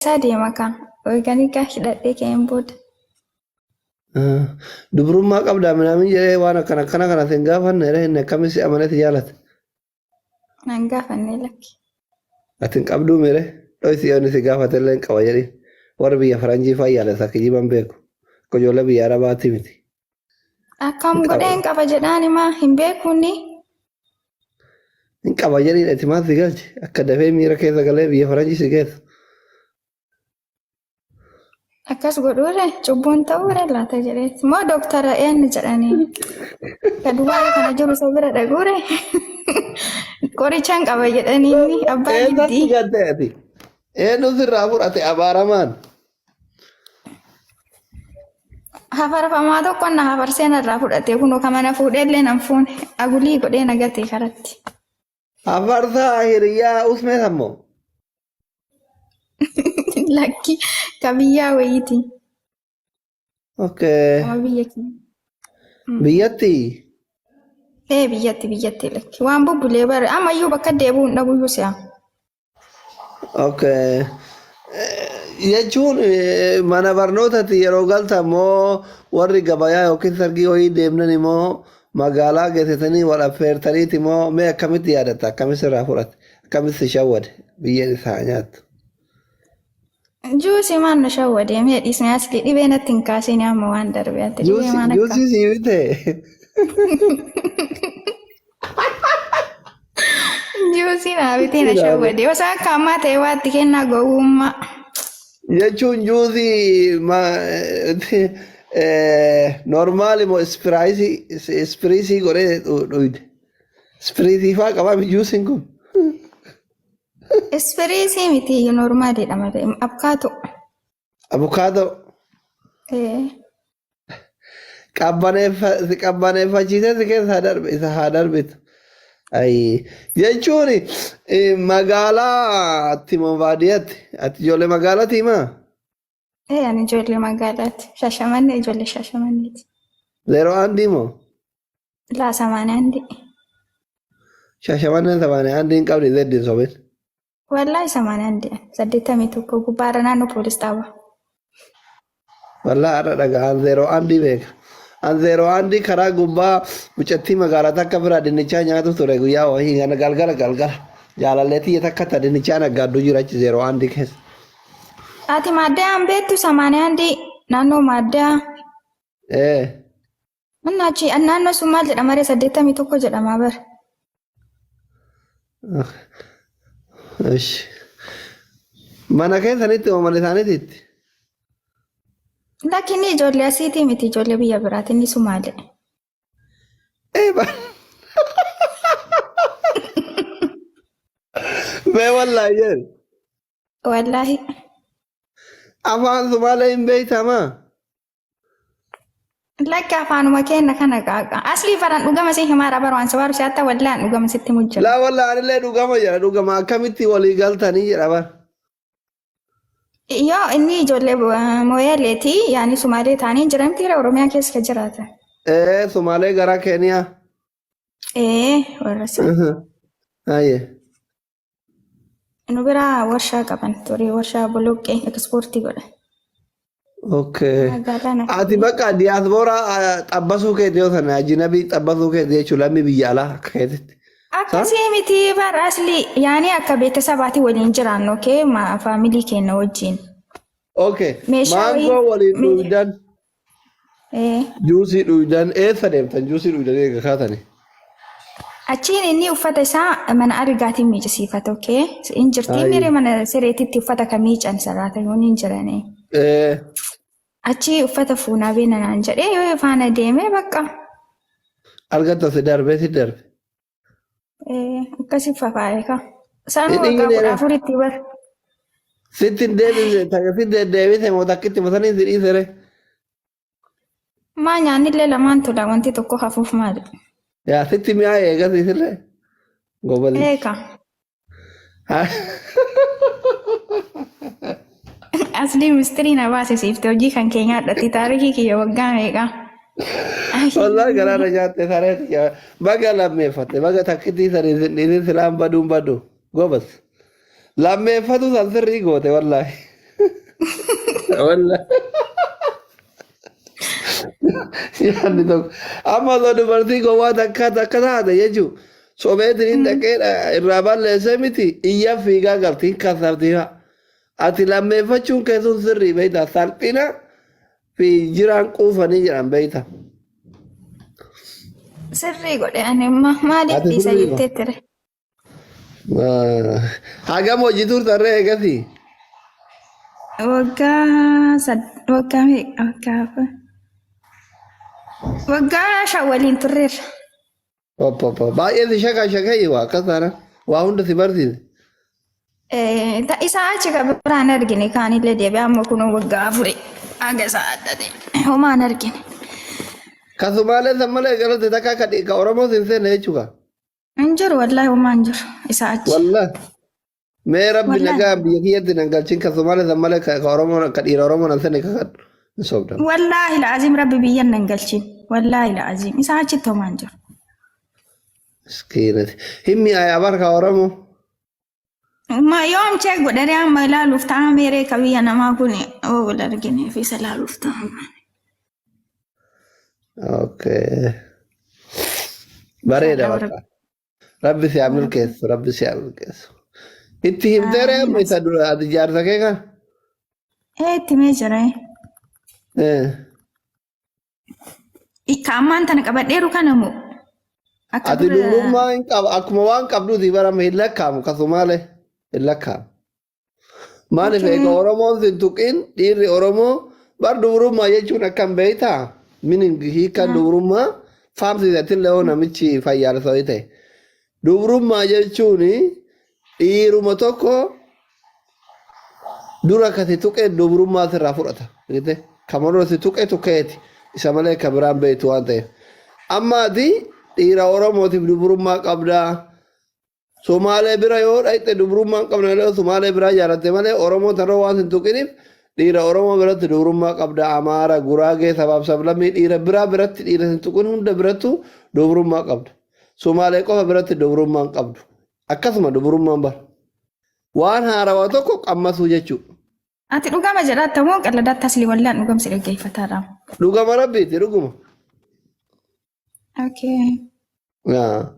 Isaa deema kaa. Eeganii kaa hidhadhee ka'een booda. Dubrummaa qabdaa minaamin jedhee waan akkana akkana kana sin gaafanne jedhee inni akkamitti si amanee si jaalate. Nan gaafanne lakki. Ati hin qabduu mere dhoysi yoo inni si gaafate illee hin qaba jedhiin. Warri biyya faranjii faa yaala isa kijiban beeku. Akka ijoollee biyya arabaati miti. Akkam Hin qaba. godhee hin qaba jedhaan himaa hin beekuuni. Hin qaba jedhiin ati maal si galche akka dafee miira keessa galee biyya faranjii si geessu. Akkas godhuure cubbuun ta'uure laata jedheeti. Moo dooktara eenyu jedhanii ka Dubaayii kana jiru isa bira dhaquure qorichaan qaba jedhanii inni abbaa Eessatti giddii. galte ati? Eenyu sirraa fudhate abaaramaan? Hafarfamaa tokko na hafarsee narraa fudhate kunoo ka mana fuudhee illee nan fuune agulii godhee na gate karatti. Hafarsaa hiriyaa usmee sammoo. Lakki ka biyyaa wayiiti. Okay. Nama biyya keenya. Biyyatti Ee biyyatti biyyatti lakki. Waan bubbulee bare ammayyuu bakka deebi'u hin dhabuyyuu si'a. Okay. Jechuun mana barnootatti yeroo galtan moo warri gabayaa yookiin sargii wayii deemnan immoo magaalaa geessitanii wal affeertaniiti moo mee akkamitti yaadatta akkamitti sirraa fudhate akkamitti si shawwade biyyeen isaa haa nyaattu. Juusii maan na shawwadee mee dhiisnee asli dhibee natti hin kaasiin amma waan darbe ati dhibee Juusii maan akka. juusii sii bitee. Juusii naa bitee na shawwadee osoo akka ammaa ta'e waa itti kennaa gowwummaa. Jechuun juusii normaali moo ispiraayisii ispiriisii godhee dhuyde. Ispiriisii faa qabaa juusiin kun. Ispiriisii miti iyyuu normaaliidha malee abkaatoo. Abukaatoo. Ee. Qabbaneeffa si qabbaneeffachiisee si keessa haa darbe isa haa darbitu. Ayi jechuun magaalaatti moo baadiyyaatti ati ijoollee magaalaati himaa? Ee ani ijoollee magaalaati. Shaashamannee ijoollee Shaashamanneeti. Zeeroo aandii moo? Laa samaanii andi. Shaashamanneen samaanii aandii hin qabne zeddi hin sobin. Wallaahi samaanii andi. 81 gubbaarra naannoo poolis xaabaa. Wallaahi har'a dhagaa an zeeroo aandii beeka. An zeeroo aandii karaa gubbaa mucattii magaalaa takka biraa dinnichaa nyaatu ture guyyaa wayii kana galgala galgala. Jaalallee tiyya takka ta dinnichaa naggaaddu jira achi zeeroo aandii keessa. Ati maaddaa an beektu samaanii andi naannoo maaddaa. Ee. Manna achi naannoo sun maal jedhama ree 81 jedhama bar. Ish. Mana keessanitti moo mana isaaniititti? Lakki inni ijoollee asiitii miti ijoollee biyya biraati inni Sumaalee. Ee ba. Mee wallaahi jedhi. Wallaahi. Afaan Sumaalee hin beektamaa? Lakki afaanuma keenna kana qaaqa. Aslii baran dhugama si himaara bara waan sabaaru si hatta wallaan dhugama sitti mujjira. Laa wallaahi anillee dhugama jedha dhugama akkamitti walii galtanii jedha bar. Yoo inni ijoollee mooyaleeti yaani Sumaalee ta'anii jiran tiira Oromiyaa keessa kan jiraatan. Ee Sumaalee gara Keeniyaa. Ee warra sana. Aye. Nu biraa warshaa qaban ture warshaa boloqqee ekspoortii godhan. Okay. Magaalaa na. Ati bakka diyaaspooraa xabbasuu keeti yoo sana ajinabii xabbasuu keeti jechuun lammii biyya alaa akka keetitti. Akkasii miti bar asli yaani akka beeksisabaatii waliin jiraannu okay ma faamilii keenya wajjin. Okay. Meeshaa wayii Maangoo waliin dhugdan, Eh, juusii dhugdan, eessa deemtan juusii dhugdanii eega kaatanii? Achiin inni uffata isaa mana argaatiin miicisiifata okay. Hin jirti Ayi. miiree mana sireetitti uffata kan miican sarraatayoon hin jiranii. Achi uffata fuunaa beena naan jedhee yoo faana deemee bakka Argatta si darbee si darbe. Akkasi fafaa'e ka. Isaan Hin waggaa dhigne 14tti bar. Sitti hin deebise takka sitti deddeebise moo takkitti masanii si dhiise ree. Maa nyaannillee lamaan tola wanti tokko hafuuf maali? Yaa sitti mi'aaye eegas isillee. Gobalii. Eeka. Aslii mistirii na baase siifte hojii kan kee nyaadhatti taarikii kiyya waggaa meeqa? Wallahi garaa na nyaatte saree tiyya. Baga lammeeffatte baga takkittii sanii sin dhiisin silaan baduun badu. Gobas. Lammeeffatu san sirrii goote wallahi. Walla. Yaadni tokko. Amma osoo dubartii gowwaa takka takka taate jechuun sobeetiin hin dhaqee irraa balleessee miti iyya fiigaa galti hin kasartii fa'a. Ati lammeeffachuun keessuun sirrii beekta salphina fi jiraan quufanii jedhan beekta. Sirrii godhe ani amma maaliif Ati dhiisa sirrii jettee ture. Hagam hojii turtarree eegasii? Waggaa waggaa meeqa? Waggaa afur. Waggaa 5 waliin turreerra. Oppa oppa. Baay'ee si shaka shakayi waa akkas taana waa hunda si barsiise. Isaa achi kan biraan argine kaanillee deebi'ee amma kunoo waggaa afuri haga isaa adda ta'e homaan argine. Ka Sumaalee san malee galate takka ka Oromoo sin seenne jechuudha. Hin jiru wallaahi homaa hin jiru isaa achi. Wallaahi. Mee rabbi Wallaahi. nagaa biyya kiyyatti nan galchin ka Sumaalee san malee ka Oromoo ka dhiira Oromoo nan seenne ka kadhu. Hin sobdan. Wallaahi la'aziim rabbi biyyan nan galchin. Wallaahi la'aziim isaa achitti homaa hin jiru. Miskiinati. Hin mi'aayaa bar ka Oromoo. Ma yoom check godhanii amma ilaaluuf ta'a meeree ka biyya namaa kun oo wal arginee fi isa ilaaluuf ta'a. Okay. Bareeda Inshallah bakka. Rabbi si haa milkeessu. Rabbi si haa milkeessu. Itti himteere amma isa dura ati jaarsa kee kana? Ee itti mee jira. Eh. Ka ammaan tana qabadheeru kana moo? Akka Ati dura dubrummaa hin qaba akkuma waan qabduuti barama hin lakkaa'amu kasumaalee hin lakkaa'amu. Maaliif Okay. egaa Oromoon sin tuqin dhiirri Oromoo bar dubrummaa jechuun akkam beektaa? Minin hiikaan dubrummaa faamsiisatillee hoo namichi fayyaalessa wayii ta'e. Dubrummaa jechuun dhiiruma tokko dura ka si tuqe dubrummaa sirraa fudhata. Argite? Kama dura si tuqe tuqeeti. Isa malee ka biraan beektu waan ta'eef. Amma ati dhiira Oromootiif dubrummaa qabdaa. Somaalee bira yoo dhaqxe dubrummaa hin qabne malee Somaalee biraa jaalatte malee Oromoo tarroo waan hin tuqiniif dhiira Oromoo biratti dubrummaa qabda. Amaara, Guraagee, sabaaf sablammii dhiira biraa biratti dhiira hin tuqin hunda birattu dubrummaa qabda. Somaalee qofa biratti dubrummaa hin qabdu. Akkasuma dubrummaan bara. Waan haarawaa tokko qammasuu jechuudha. Ati dhugama jedhatta moo qalladaatti asli wallaan dhugamsi dhaggeeffataadha. Dhugama rabbiiti dhuguma. Okay. Yaa.